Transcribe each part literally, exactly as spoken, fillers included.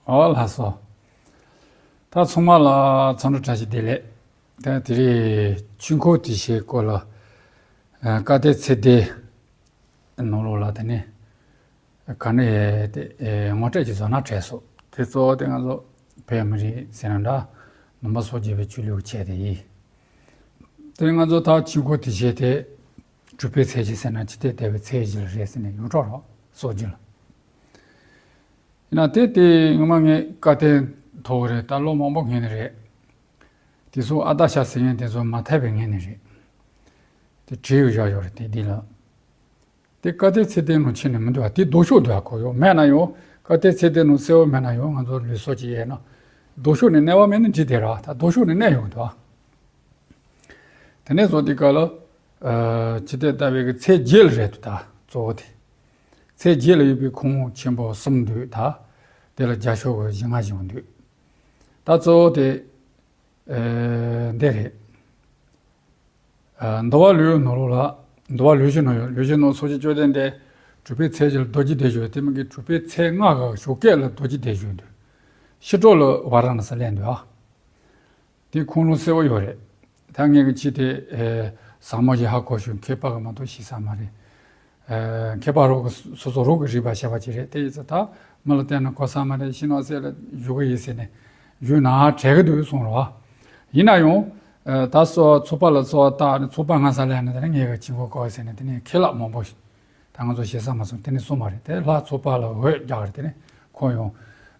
ཨོ་ལགས་སོ། ད་ཚང་མ་ལ་འཚམས་འདྲི་བཀྲ་ཤིས་བདེ་ལེགས། ད་དེ་རིང་ཆོས་འཁོར་དེའི་སྐོར་ལ་ཨ་བཀའ་གཏེར་ཚེ་འདས་ནང་ལོགས་ལ་དེ་ནས་ག་ནས་དེ་ངོ་སྤྲོད་ཅིག་བཟོ་ན་དྲན་སོང་། དེ་གཙོ་བོ་དེ་ང་ཚོ་བོད་མི་རིགས་ཟེར་ན་འདྲ། ནང་པ་སངས་རྒྱས་པའི་ཆོས་ལུགས་ཀྱི་ཆེད་དུ་ཡིན། དེ་ང་ཚོ་ད་ཆོས་འཁོར་དེའི་ཆེད་དེ་གྲུབ་པའི་ཚེས་བཞི་ཟེར་ན་འཇིག་རྟེན་འདས་པའི་ཚེས་བཞི་ལ་རེད་ཟེར་ནས་ཡོངས་གྲགས་རོ་སོགས་བརྗོད་ལ། ཡིན་ན་དེ་དེ་ངོ་མ་ངས་བཀའ་བསྟན་ཐོག་རེད། ད་ལོ་མང་པོ་སྔོན་ནས་རེད། དེ་ཚོ་ཨ་ད་ཤ་ཟེར་མཁན་དེ་ཚོ་མ་ཐེབས་པའི་སྔོན་ནས་རེད། དེ་བྲིས་ཡོད་བཞག་ཡོད་རེད་དེ་འདི་ལ། དེ་བཀའ་གཏེར་ཚེ་འདས་ནང་ཕྱིན་ནས་མི་འདུག་ཨ། དེ་ལྡོག་ཕྱོགས་འདུག་ཨ། གོ་ཡོད་མེད་ན་ཡང་བཀའ་གཏེར་ཚེ་འདས་ནང་གསལ་བོ་མེད་ན་ཡང་ང་ཚོ་ལུས་སྲོག་ཅིག་ཡས་ན་ལྡོག་ཕྱོགས་ནས་གནས་པ་མེད་ན་འགྲིག་དེ་ར། ད་ལྡོག་ཕྱོགས་ནས་གནས་ཡོང་གི་འདུག་ཨ། དེ་ནས་བཟུང་དེ་ག་ལ་ཨ་འཇིག་རྟེན་འདས་པའི་གི་ཚེས་བརྒྱད་ལ་རེད་འདུག་ད་གཙོ་བོ་དེ། ཚེས་བརྒྱད་ལ་ཡོད་པའི་ཁོངས་ཆེན་པོ་གསུམ་འདུག་ད་དེ་ལ་རྒྱ་ཤོག་གི་བཞི་ལྔ་བཞི་པོ་འདུག་ད་གཙོ་བོ་དེ་ཨ་འདི་རེད། ཨ་འདུལ་བ་ལེའུ་ནང་ལོགས་ལ། འདུལ་བ་ལེའུ་བཞི་ནང་ཡོད། ལེའུ་བཞི་ནང་སངས་རྒྱས་བཅོམ་ལྡན་འདས་གྲུབ་པའི་ཚེས་བཞི་ལ་རྡོ་རྗེ་གདན་བཞུགས། དེ་མིན་གྱི་གྲུབ་པའི་ཚེས་ལྔ་གི་ཞོགས་ཀས་ལ་རྡོ་རྗེ་གདན་བཞུགས་འདུག་ཕྱི་དྲོ་ལ་ཝཱ་ར་ཎ་སི་སླེབས་འདུག་ཨ། དེ་ཁུངས་ལུང་གསལ་བོ་ཡོད་རེད། ད་ངས་གི་ཅི་དེ་ཨེ་ཟབ་མོ་ཞིག་ཧ་གོ་ཞུ་མཁས་པ་གི་མ་གཏོགས་ཤེས་ས་མ་རེད། ཨེ་མཁས་པ་རོགས་གི་སོ་སོ་རོགས་གི་རིག་པ་བཤད་པ་ཅིག་རེད། དེ་ཡིན་ཙང་ད་མི་ལ་བསྟན་ན་གོ་ས་མ་རེད། ཤི་ནོ་སེ་ལ་བཞུགས་གི་ཡིན་ཟེར་ནས་བཞུགས་ན་བྲལ་གི་འདུག་གསུངས་རོགས། ཡིན་ན་ཡང་ཨེ་ད་སོ་ཚོགས་པ་ལ་ཚོགས་པ་བཏགས་ནས་ཚོགས་པ་ང་ས་ལས་ནས་དེ་ནས་ངས་གི་ཆིང་གོ་གོ་ཟེར་ནས་དེ་ནས་ཁེ་ལག་མང་པོ་ཞིག་ད་ང་ཚོ་ཞེ་ས་མ་སོང་། དེ་ནས་གསུངས་པ་རེད། དེ་ལྷ་ཚོགས་པ་ལ་འོད་རྒྱག་རེད། དེ་ནས་ཁོང་ཡོང་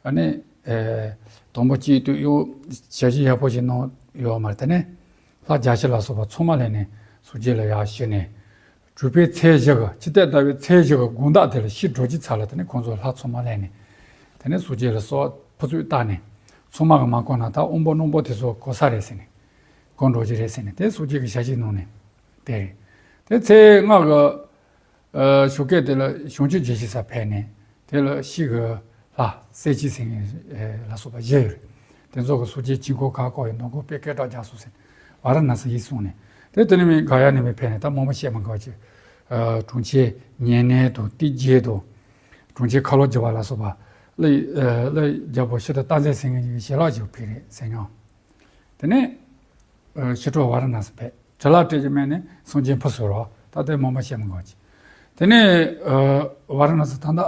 ཨ་ནི་ཨེ་དང་པོ་གཅིག་ཏུ་ཡོད་ཞབས་ཕྱི་ཡག་པོ་ཞིག་གནང་ཡོད་མ་རེད། དེ་ནས་ལྷ་བརྒྱ་བྱིན་ལ་སོགས་པ་ཚང་མ་སླེབས་ནས་སངས་རྒྱས་ལ་ཡར་ཞུས་ནས་གྲུབ་པའི་ཚེས་བཞི་གི་འཇིག་རྟེན་འདས་པའི་ཚེས་བཞི་གི་དགོང་དག་དེ་ལ་ཤི་འགྲོ་གི་ཚར་ལ། དེ་ནས་ཁོང་ཚོ་ལྷ་ཚང་མ་སླེབས་ནས་དེ་ནས་སངས་རྒྱས་ལ་གསོལ་བ་ཕུར་ཚུགས་བཏབ་ནས་ཚང་མ་གི་མ་གོ་ན་ད་དབང་པོ་རྣོན་པོ་དེ་ཚོ་གོ་ས་རེད་ཟེར་ནས་གོ་འགྲོ་གི་རེད་ཟེར་ནས་དེ་སངས་རྒྱས་ཀྱི་ཞལ་བཞེས་གནང་ནས་དེ་རེད། དེ་ཚེས་ལྔ་གི་ཨ་ཞོགས་ཀས་དེ་ལ་བྱང་ཆུབ་རྒྱལ་མཚན་ས་ཕེབས་ནས་དེ་ལ་ཤི་གི་ལྷ་སྲས་བཅས་ཟེར་མཁན་ལ་སོགས་པ་བཞི་ཡོད་རེད། དེ་ཚོ་གི་སངས་རྒྱས་ཆོས་འཁོར་ག་གོ་ཡི་མདོ་འཁོར་དཔེ་སྐད་གྲགས་རྒྱག་སོང་ཟེར་ཝཱ་ར་ཎ་སི་ཡིན་གསུངས་ནས། དེ་དེ་ནས་མི་ག་ཡ་ནས་མི་ཕེབས་ནས་ད་མང་པོ་བཤད་མི་དགོས་ཀྱི། ཨ་གྲོང་ཁྱེར་ཉེ་གནས་དང་ཏི་རྒྱས་དང་གྲོང་ཁྱེར་ཁ་ལོ་བརྒྱུད་པ་ལ་སོགས་པ་ལ་ཨ་ལ་རྒྱལ་པོ་ཤི་ཏ་སྟག་འཛིན་ཟེར་མཁན་གྱི་ཞལ་ལག་ཅིག་ཕུལ་རེད་ཟེར་མྱོང་། དེ་ནས་ཨ་ཕྱི་དྲོ་ཝཱ་ར་ཎ་སི་ཕེབས། བྲེལ་བ་སྤྲད་ཀྱི་མེད་ནས་སངས་རྒྱས་འཕུར་སོང་རོགས། ད་ལྟའི་མང་པོ་བཤད་མི་དགོས་ཀྱི། དེ་ནས་ཨ་ཝཱ་ར་ཎ་སི་ད་ལྟ་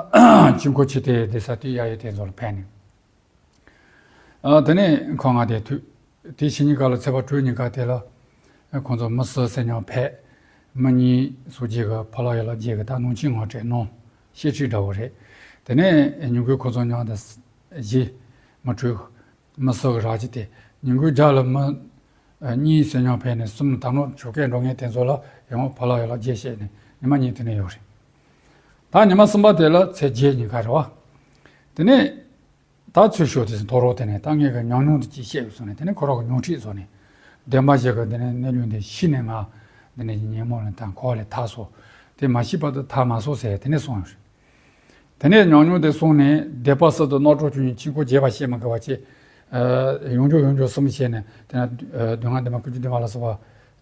ཆོས་འཁོར་ཆེ་དེ་སྡེ་ས་དེ་ཡ་ཡི་དེ་ཚོ་ལ་ཕེབས་ནས་ཨ་དེ་ནས་ཁོ་ང་དེ་དུས་དེ་ཕྱི་ཉིན་ཀ་ལ་ཚེས་པ་དྲུག་ཉིན་ཀ་དེ་ལ་ཁོང་ཚོ་མི་སུ་ཟེར་མྱོང་ཕེབས། མི་གཉིས་སངས་རྒྱས་ཀྱི་ཕོ་ལོ་ཡ་ལོ་རྒྱས་ཀྱི་ད་ནང་ཆེན་ངོ་སྤྲད་གནང་བཤད་ཁྲིད་འདྲ་བོ་རེད། དེ་ནས་ཉིན་གུང་ཁོ་ཚོ་མཉམ་དུ་བཞི་མི་དྲུག་མི་སུ་གི་རག་ཅི་སྟེ། ཉིན་གུང་རྒྱ་ལ་མི་གཉིས་ཟེར་མྱོང་ཕེབས་ནས་གསུམ་ད་ནོ་ཆོ་གས་འགྲོ་ངེས་དེ་ཚོ་ལ་ཡང་ཕོ་ལོ་ཡ་ལོ་རྒྱས་བཤད་ནས་ཉི་མ་གཉིས་དེ་ནས་ཡོད་རེད། ད་ཉི་མ་གསུམ་པ་དེ་ལ་ཚེས་བརྒྱད་ཉིན་ཀ་རེད་བ། དེ་ནས་ད་ཚུར་ཤོག་དེ་ཚོ་མཐོ་རོགས་དེ་ནས་ད་ངས་གི་ཉམས་མྱོང་དེ་ཅིག་བཤད་ཡོད་སོང་ནས་དེ་ནས་ཁོ་རང་གི་མྱོང་ཁྲིད་བཟོ་ནས་བདེན་པ་བཞི་གི་དེ་ནས་གནས་ལུགས་འདི་ཤི་ནས་ང་འདི་ནས་ཉིན་མོ་ལ་ད་འཁོར་ལས་ཐར་སོང་། དེ་མ་ཤི་བར་དུ་ཐར་མ་སོང་ཟེར་དེ་ནས་གསུངས་ཡོད་རེད། དེ་ནས་ཉམས་མྱོང་དེ་གསུངས་ནས་སྡེ་པ་སུ་དུ་རྣམ་གྲོལ་བཅུ་གཉིས་ཆོས་འཁོར་རྒྱས་པ་བཤད་མི་དགོས་པ་བྱས། ཨ་ཡོངས་གྲོལ་ཡོངས་གྲོལ་གསུམ་བཤད་ནས་དེ་ནས་ཨ་སྡུག་བསྔལ་བདེན་པ་ཀུན་འབྱུང་བདེན་པ་ལ་སོགས་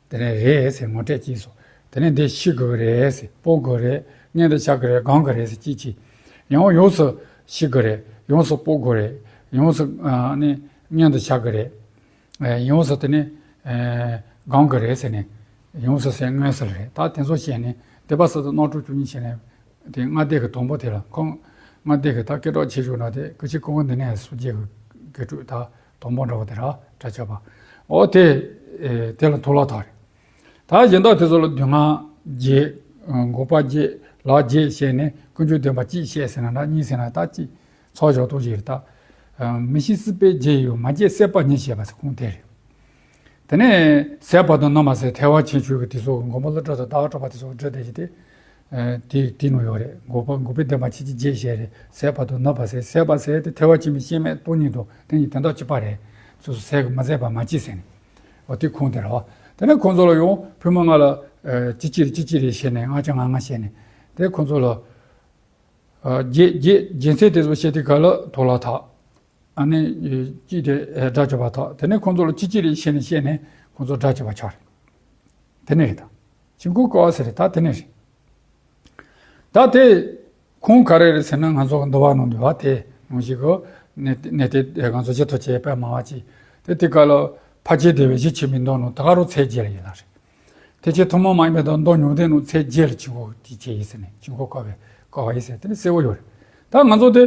པ་དེ་ནས་རེད་ཟེར་ངོ་སྤྲད་ཀྱིས་སོ། དེ་ནས་འདི་ཤི་དགོས་ཀྱི་རེད་ཟེར། སྤོ་དགོས་རེད། མངལ་དུ་ཆགས་ཀྱི་རེད། སྒང་གི་རེད་ཟེར་ཅིག་ཅིག་ཡང་ཡོངས་སུ་ཤི་དགོས་རེད། ཡོངས་སུ་སྤོ་དགོས་རེད། ཡོངས་སུ་ཨ་ནི་མངལ་དུ་ཆགས་ཀྱི་རེད། ཨ་ཡོངས་སུ་དེ་ནས་ཨ་སྒང་གི་རེད་ཟེར་ནས་ཡོངས་སུ་ཟེར་མངོན་སུ་རེད། ད་དེ་ཚོ་བཤད་ནས་སྡེ་པ་སུ་དུ་རྣམ་གྲོལ་བཅུ་གཉིས་བཤད་ནས་དེ་ལྔ་སྡེ་གི་དང་པོ་དེ་ལ་ཁོང་ལྔ་སྡེ་གི་ད་སྐད་གྲགས་ཆེ་ཤོས་ན་དེ་ཀུན་མཁྱེན་ཀོང་པོ་འདི་ནས་སུ་རྒྱལ་གི་དགེ་ཕྲུག་ད་དང་པོ་འདྲ་བོ་དེ་ར་གྲྭ་ཆོས་པ་ཨོ་དེ་ཨེ་དེ་ལ་ཐུགས་ལ་ཐག་རེད། ད་གཞན་དག་དེ་ཚོ་ལ་སྡུག་བསྔལ་བརྒྱད། འགོག་པ་བརྒྱད། ལས་བརྒྱད་བཤད་ནས་ཀུན་འབྱུང་བདེན་པ་གཅིག་བཤད་ཟེར་ན་འདྲ། གཉིས་ཟེར་ན་ད་གཅིག་ཚོགས་ཞོག་ཏོ་ཞིག་རེད་ད། མི་ཤེས་སྲིད་པའི་རྒྱུ་ཡོད། མ་བརྗེད་ཟད་པ་ཉིད་བཤད་པ་ཟེར་ཁུངས་དེ་རེད། དེ་ནས་ཟད་པ་དང་ནུབ་པ་ཟེར་ཐེག་པ་ཆེན་ཆོས་ཀྱི་དེ་ཚོ་མགོན་པོ་ཀླུ་སྒྲུབ་དང་ཟླ་བ་གྲགས་པ་དེ་ཚོ་འབྲི་བསྡད་ཀྱི་དེ། དེ་དེ་ནང་ཡོད་རེད། འགོག་པ་འགོག་པའི་བདེན་པ་ཆེ་ཆེ་བརྒྱད་བཤད་རེད། ཟད་པ་དང་ནུབ་པ་ཟེར། ཟད་པ་ཟེར་དེ་ཐེག་པ་ཆེན་པོའི་སྐྱེ་མེད་སྟོང་ཉིད་དང་དེ་གཉིས་དོན་དག་གཅིག་པ་རེད། སོ་སོ་ཟད་ཀྱི་མ་ཟད་པ་མ་སྐྱེས་ཟེར་ནས། འོ་དེ་ཁུངས་དེ་རེད་བ། དེ་ནས་ཁོང་ཚོ་ལ་ཡང་ཕུ་མ་ལྔ་ལ་ཨ་གཅིག་གཅིག་རེ་གཅིག་གཅིག་རེ་བཤད་ནས་ལྔ་བཅུ་ང་ལྔ་བཤད་ནས་དེ་ཁོང་ཚོ་ལ་ཨ་རྒྱལ་རྒྱལ་རྒྱལ་མཚན་དེ་ཚོ་བཤད་དུས་ག་ལ་ཐོག་ལ་ཐག་ཨ་ནི་གཅིག་དེ་ཨ་དགྲ་བཅོམ་པ་ཐག་དེ་ནས་ཁོང་ཚོ་ལ་གཅིག་གཅིག་རེ་བཤད་ནས་བཤད་ནས་ཁོང་ཚོ་དགྲ་བཅོམ་པ་ཆགས་རེད། དེ་ནས་རེད་ད། ཆོས་འཁོར་བསྐོར་བ་ཟེར་རེད་ད། དེ་ནས་རེད། ད་དེ་ཁུངས་ག་རེ་རེད་ཟེར་ན་ང་ཚོ་གི་འདུལ་བ་ནང་འདུལ་བ་དེ་ནང་བཞིན་གི་ གནས་གནས་དེ་ང་ཚོ་ཆེ་ཐོ་ཆེ་དཔེ་མང་བ་ཅིག་དེ་དེ་ག་ལ་ཕ་ཆེ་དེ་བས་གཞི་ཆེ་མི་འདོགས་ནོ་ད་ག་རུ་ཚད་རྒྱས་ལ་ཡིན་ལ་རེད། དེ་ཆེ་ཐུན་མོང་མ་ཡིན་པའི་དང་མདོ་ཉུང་ལྡན་ནོ་ཚད་རྒྱས་ལ་ཆིང་ཁོ་དེ་ཆེ་ཡིན་ཟེར་ནས་ཆིང་ཁོ་བཀག་པའི་བཀག་པ་ཡིན་ཟེར་དེ་ནི་གསལ་བོ་ཡོད་རེད། ད་ང་ཚོ་དེ་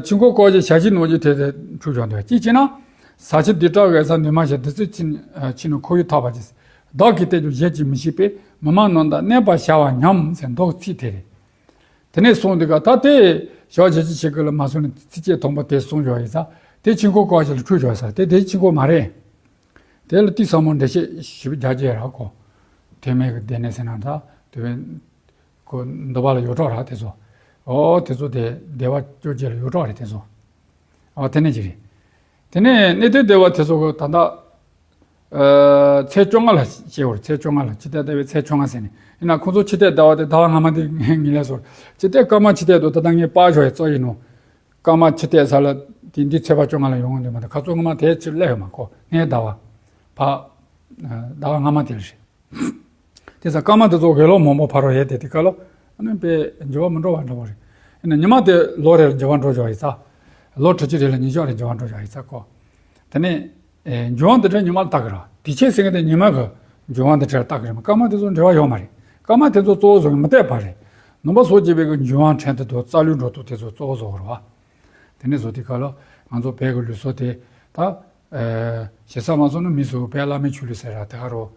ཆིང་ཁོ་བཀག་ཅེས་བྱ་ཕྱི་ནོ་ཅེས་དེ་དེ་འཁྲུལ་བྱུང་འདུག་ཅིའི་ཕྱིར་ན། ས་ཆ་འདི་བྲག་གི་ས་ནུ་མ་ཞེས་འདི་ཚོས་ཕྱིན་ཕྱིན་ནས་ཁོར་ཡུག་ཐག་པ་ཅིག་བདག་གིས་བལྟས་ཀྱང་བཞེད་ཅིང་མི་ཤེས་པས་མི་མ་ནོན་དང་གནས་པར་བྱ་བ་ཉམས་ཟེར་མདོ་ཚིག་དེ་རེད། དེ་ནས་གསུངས་འདུག་ག་ད་དེ་ཞོག་བྱེད་ཅི་བྱེད་ཀྱི་ལ་མ་སོང་ནས་ཚིགས་བཅད་དང་པོ་དེ་གསུངས་ཞོག་ཡིན་ས་དེ་ཆིང་ཁོ་བཀག་ཅེས་ལ་འཁྲུལ་ཞོག་ས་དེ་དེ་ཆིང་ཁོ་མ་རེད། དེ་ལ་ཏི་ས་མོ་འགྲེལ་བཤད་ཞིབ་རྒྱ་ཆེ་ར་གོ། དོན་མེད་ཀྱི་སྡེ་ནས་ཟེར་ན་ད་དེ་བས་ཁོ་འདུལ་བ་ལ་ཡོད་གྲོགས་ར་དེ་ཚོ། ཨོ་དེ་ཚོ་དེ་བདེ་བ་སྐྱོ་བྱེད་ལ་ཡོད་གྲོགས་རེད་དེ་ཚོ། ཨོ་དེ་ནས་ཅི་རེད། དེ་ནས་གནས་བརྟན་བདེ་བ་དེ་ཚོ་གི་ད་ལྟ་ཚེས་བཅོ་ལྔ་ལ་བཤད་འོར་ཚེས་བཅོ་ལྔ་ལ་ཕྱི་ཟླ་ཟླ་བའི་ཚེས་བཅོ་ལྔ་ཟེར་ནས་ཡིན་ན་ཁོང་ཚོ་ཕྱི་ཟླ་ཟླ་བ་དེ་ཟླ་བ་སྔ་མ་དེ་ངས་ངེས་ལས་སོར་ཕྱི་ཟླ་སྐར་མ་ཕྱི་ཟླ་དུ་ད་ལྟ་ངས་པར་ཞོག་ཡི་རྩོ་ཡིན་ནོ། སྐར་མ་ཕྱི་ཟླ་ས་ལ་དེ་འདི་ཚེས་པ་བཅོ་ལྔ་ལ་ཡོང་འདུག་མ་གཏོགས་ཁ་ཚོ་སྔ་མ་དེ་ཕྱིར་སླེབས་ཡོད་མ་གོ་ངས་ཟླ་བ་ཕ་ཟླ་བ་སྔ་མ་དེ་ལ་རེད། དེ་ཚ་སྐར་མ་དེ་ཚོ་དགེ་སློང་མང་པོ་ཕ་རོལ་ཡོད་དེ་དེ་ག་ལོ་ཨ་ནི་དཔེ་འགྱུར་བ་མི་འགྲོ་བ་འདྲ་བོ་རེད། ཨ་ནི་ཉི་མ་དེ་ལོ་རེ་ལ་འགྱུར་བ་འགྲོ་བཞག་ཡིན་ས། ལོ་དྲུག་ཅུ་རེ་ལ་ཉི་ཤུ་རེ་འགྱུར་བ་འགྲོ་བཞག་ཡིན་ས་གོ། དེ་ནས་ཨེ་འགྱུར་བ་འདི་འདྲ་ཉི་མ་ལ་བལྟ་གི་ར། དེ་ཆེ་སེང་གེ་དེ་ཉི་མ་གི་འགྱུར་བ་འདི་འདྲ་ལ་བལྟ་གི་རེད་མ་སྐར་མ་དེ་ཚོ་འབྲེལ་བ་ཡོད་མ་རེད། སྐར་མ་དེ་ཚོ་གཙོ་བོ་བཟོ་གི་མི་བལྟས་པ་རེད། ནུས་པ་སོགས་བྱས་པའི་གི་འགྱུར་བ་ཕྲན་དུ་དུ་རྩ་ལུས་འགྲོ་དུ་དེ་ཚོ་གཙོ་བོ་བཟོ་གི་རེད་བ། དེ་ནས་བཟོ་དེ་ག་ལ་ང་ཚོ་བོད་གི་ལུགས་སྲོལ་དེ་ད། ཞེ་ས་མ་སོང་ན་མི་སུ་བས་བླ་མའི་ཆོས་ལུགས་ཟེར་ར་དེ་ག་རོ།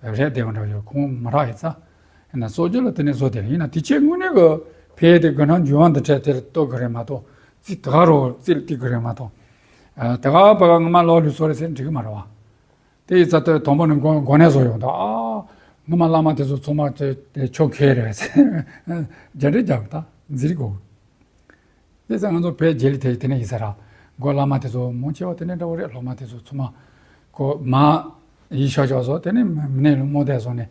རེད་བདེ་བ་འདྲ་ཡོད་ཁོང་མ་རག་ཡིན་ཙ། ཡིན་ན་སྲོག་རྒྱུ་ལ་དེ་ནས་བཟོ་དེ་ཡིན་ན་དེ་ཆེས་དངོས་གནས་གི་ཕལ་དེ་དགུན་གྲང་འགྱུར་བ་འདི་འཕྲད་དེར་གཏོགས་གི་རེད་མ་གཏོགས་རྩི་དེ་ག་རོ་རྩི་ལ་ཏིག་གི་རེད་མ་གཏོགས། དེ་ག་བ་ག་ངོ་མ་ལོག་ལུས་སྲོག་རེད་ཟེར་འགྲིག་གི་མ་རེད་བ། དེ་ཡི་ཙ་ལྟོས་དང་པོ་ནས་མགོ་མགོ་ནས་བཟོ་ཡོང་ད་ཨ། ངོ་མ་བླ་མ་དེ་ཚོ་ཚང་མ་དེ་དེ་ཆོ་མཁན་རེད་ཟེར། རྒྱ་འདྲེ་རྒྱག་ད་འཛིར་གོ། དེ་ཚ་ང་ཚོ་བོད་རྗེས་ལ་དེ་དེ་ནས་ཡིན་ས་ར། མགོ་བླ་མ་དེ་ཚོ་མང་ཆེ་བ་དེ་ནས་འདྲ་བོ་རེད། སློབ་མ་དེ་ཚོ་ཚང་མ་ཁོ་མ་ཡིད་ཤོག་ཤོག་བཟོ་དེ་ནས་མི་ནས་ལུང་མོ་དེ་བཟོ་ནས་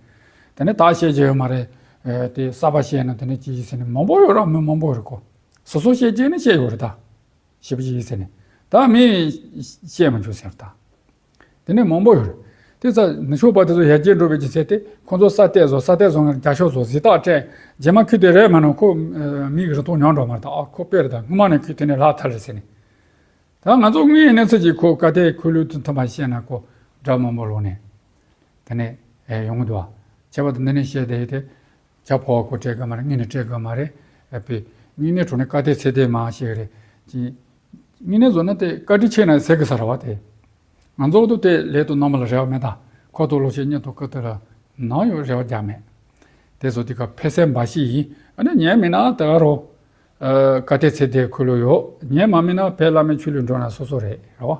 དེ་ནས་ད་བཤད་རྒྱུ་ཡོད་མ་རེད། དེ་གསར་པ་བཤད་ན་དེ་ནས་ཅི་ཡིན་ཟེར་ནས་མང་པོ་ཡོད་ར། མི་མང་པོ་ཡོད་རེད་གོ། སོ་སོ་བཤད་རྒྱུ་ནི་བཤད་ཡོད་རེད་ད། ཞེ་པོ་ཅིག་ཡིན་ཟེར་ནས་ད་མི་བཤད་མ་བྱུང་ཟེར་ད། དེ་ནས་མང་པོ་ཡོད་རེད། དེ་ཚ་ནུ་ཤོག་པ་དེ་ཚོ་ཡར་རྒྱས་འགྲོ་བའི་ཀྱི་ཚེ་དེ་ཁོང་ཚོ་ས་གཏད་བཟོ་ས་གཏད་བཟོ་ངར་རྒྱ་ཤོག་བཟོ་གཟི་རྟགས་སྤྲད་རྗེས་མ་ཁུལ་དེ་རེད་མ་ནོ་ཁོ་མིག་རི་ཐོག་ཉོན་འགྲོ་མ་རེད་ད། ཨ་ཁོ་དཔེ་རེད་ད་སྔོན་མ་ནས་ཁུལ་དེ་ནས་ལྷག་ཐལ་རེད་ཟེར་ནས། ད་ང་ཚོ་དངོས་ཡོད་གནས་ཚུལ་གྱི་ཁོ་ག་དེ་ཁུལ་ལུས་དུ་མཐུན་པ་བཤད་ན་ཁོ་དགྲ་མང་པོ་ལོག་ནས་དེ་ནས་ཡོང་གི་འདུག་བ། ཁྱད་པར་དུ་འདི་ནས་བཤད་དེ་དེ། ཇ་ཕོ་བ་ཁོ་སྤྲད་དགོས་མ་རེད། དངོས་གནས་སྤྲད་དགོས་མ་རེད། ཨ་པི། དངོས་གནས་དྲང་གནས་བཀའ་དེ་ཚེ་དེ་མ་ཤེས་རེད། ཅི། དངོས་གནས་བཟོ་ན་དེ་བཀའ་དྲིན་ཆེ་ན་ཟེར་གི་ས་ར་བ་དེ། ང་ཚོ་དུ་དེ་ལས་དུ་རྣམ་པ་ལ་རེ་བ་མེད་ད། ཁོ་ཐོག་ལོ་ཤས་གཉིས་ཐོག་ཁ་ཐོག་ལ་ནང་ཡོད་རེ་བ་རྒྱག་མེད། དེ་ཚོ་དེ་ག་ཕལ་སེ་འབའ་ཞིག་ཡིན། ཨ་ནི་ཉན་མེད་ན་དེ་ག་རོ། ཨ། བཀའ་དེ་ཚེ་དེ་ཁུ་ལོ་ཡོད། ཉན་མ་མེད་ན་བོད་བླ་མའི་ཆོས་ལུགས་འགྲོ་ན་སོ་སོ་རེད་ར་བ།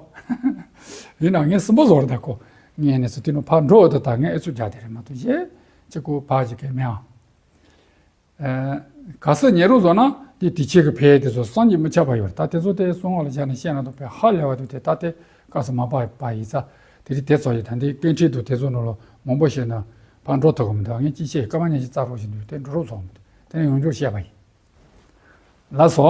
ཡིན་ན་ངས་སུན་པོ་བཟོ་རེད་ད་ཁོ། ངས་ནས་སུ་དེ་ནུ་ཕར་འགྲོ་འོ་དེ་ད་ངས་ཨེ་ཚུགས་རྒྱག་དེ་རེད་མ་གཏོགས་གཞན་ཅི་ཁོ་ཕར་ཅི་གས་མེད་ཨ། ག་ས་ཉེ་རུ་བཟོ་ན་དེ་དེ་ཆེ་གི་ཕལ་དེ་ཚོ་བསམ་གྱིས་མི་ཁྱབ་པ་ཡོད་རེད། ད་དེ་ཚོ་དེ་གསང་བ་ལ་བཞག་ནས་བཤད་ན་དུ་བས་ཧ་ལས་བ་དུ་དེ་ད་དེ་དཀའ་ས་མ་པ་པ་ཡིན་ས། དེ་རིགས་དེ་ཚོ་ཡི་ད་འདི་སྐད་འཕྲིན་དུ་དེ་ཚོ་ནང་ལོ་མང་པོ་བཤད་ན་ཕར་འགྲོ་ཐུབ་གི་མི་འདུག་ངས་ཅི་བཤད་སྐར་མ་ཉི་ཤུ་རྩ་རོགས་བཞིན་དུ་དེ་འགྲོ་རོགས་ཚོགས་མི་འདུག་དེ་ནས་ཡོང་རྒྱུར་བཤད་པ་ཡིན། ལགས་སོ།